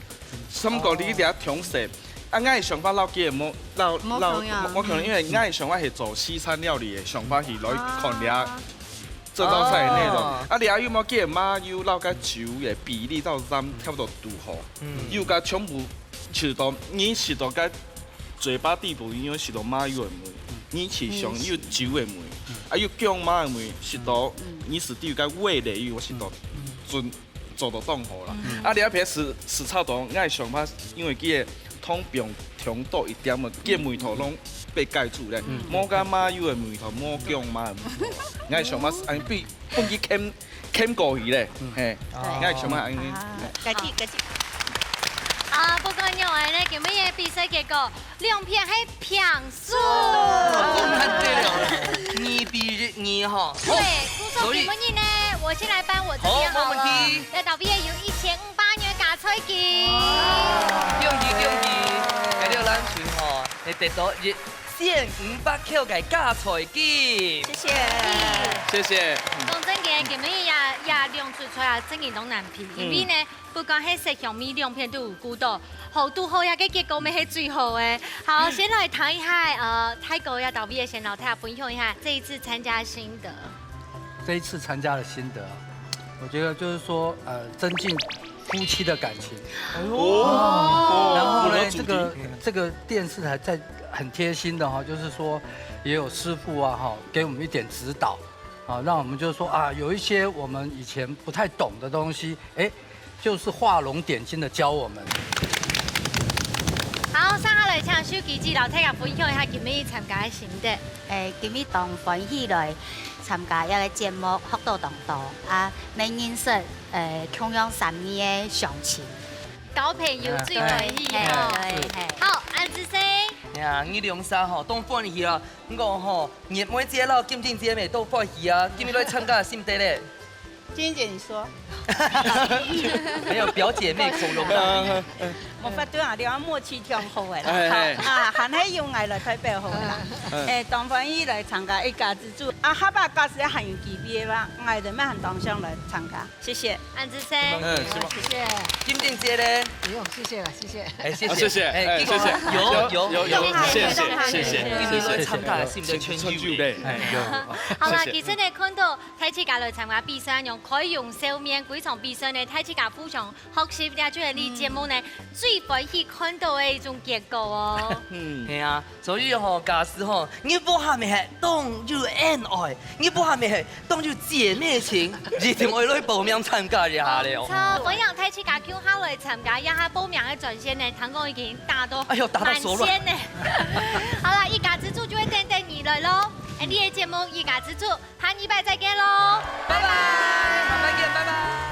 三個你這通食，啊，𠊎个想法摎佢个無，摎，摎，無共樣。無共樣，因為𠊎个想法係做西餐料理个想法係來看這，啊。這道菜个內容。哦。啊，這有無佢个麻油摎該酒个比例摎鹽差不多拄好。嗯。有个全部食到，你食到該嘴巴底部，你有食到麻油个味，你去想有酒个味，啊，有薑嫲个味，食到，你食到該味蕾，有食到準 做到當好啦。啊，這片係，係差不多，𠊎个想法，因為佢个糖放忒多一點仔，佢个味道攏被蓋住咧，無該麻油个味道，無薑嫲个味道。𠊎个想法係恁樣，分，分佢牽，牽過去咧，嘿，𠊎个想法恁樣。啊，該，該。啊，不管仰般呢，今晡日个比賽結果， 兩片係平手。哦，恁樣了，二比二吼。對，故所以今晡日呢，我先來頒我這邊好了。好，沒問題。來，大家有一千五百元加菜金。恭喜恭喜！該這個藍隊吼，會得到一千五百塊个加菜金。謝謝。謝謝。講真个，今晡日這，這兩出菜啊，真个都難評，因為呢， 不管係色香味兩片都有顧到，好都好呀，該結果乜係最好个。好，先來談一下，呃，大哥摎大衛先摎大家分享一下這一次參加的心得。這一次參加的心得啊，我覺得就是說，呃，增進夫妻的感情。哦。然後呢，有了主題。這個，這個電視台在很貼心的哈，就是說也有師傅啊哈，給我們一點指導。 啊，那我們就說啊，有一些我們以前不太懂的東西，哎，就是畫龍點睛的教我們。好，接下來請秀琪姊摎大家分享一下今晡日參加个心得。誒，今晡日當歡喜來參加這個節目，學到當多啊，乜認識誒共樣三義个鄉親。交朋友最歡喜哦。嘿，嘿，嘿。好，安之生。哎呀，你兩儕吼，當歡喜啊！ 毋過吼，月妹姊摎金定姊乜當歡喜啊，今晡日來參加个心得咧？金定姊，你說。沒有，表姐妹口容大。無法度啊，你看默契當好个啦。哎，哎。好，啊，還係由𠊎來代表好个啦。嗯。誒，當歡喜來參加一家之煮，啊，下擺假使還有機會个話，𠊎兜乜還當想來參加。 謝謝。安之生。嗯，是吧？謝謝。金定姊咧？不用，謝謝了，謝謝。哎，謝謝。啊，謝謝，哎，哎，謝謝。有，有，有，有，謝謝，謝謝，謝謝，謝謝。今晡日來參加个心得全有咧。哎，有。好啦，謝謝。其實呢，看到大自家來參加比賽，用開容笑面，這場比賽呢，大自家互相學習，這就係這節目呢，最歡喜看到个一種結果哦。嗯。係啊， 所以吼，假使吼，你屋下乜係當有恩愛，你屋下乜係當有姊妹情，一定愛來報名參加一下咧哦。無錯，歡迎大自家共下來參加，這下報名个專線呢，聽講已經打到，哎喲，打到手軟。滿線呢。好啦，一家之煮就會等等你來咯。哎，這個節目一家之煮，下禮拜再見咯，拜拜。拜拜。下禮拜見，拜拜。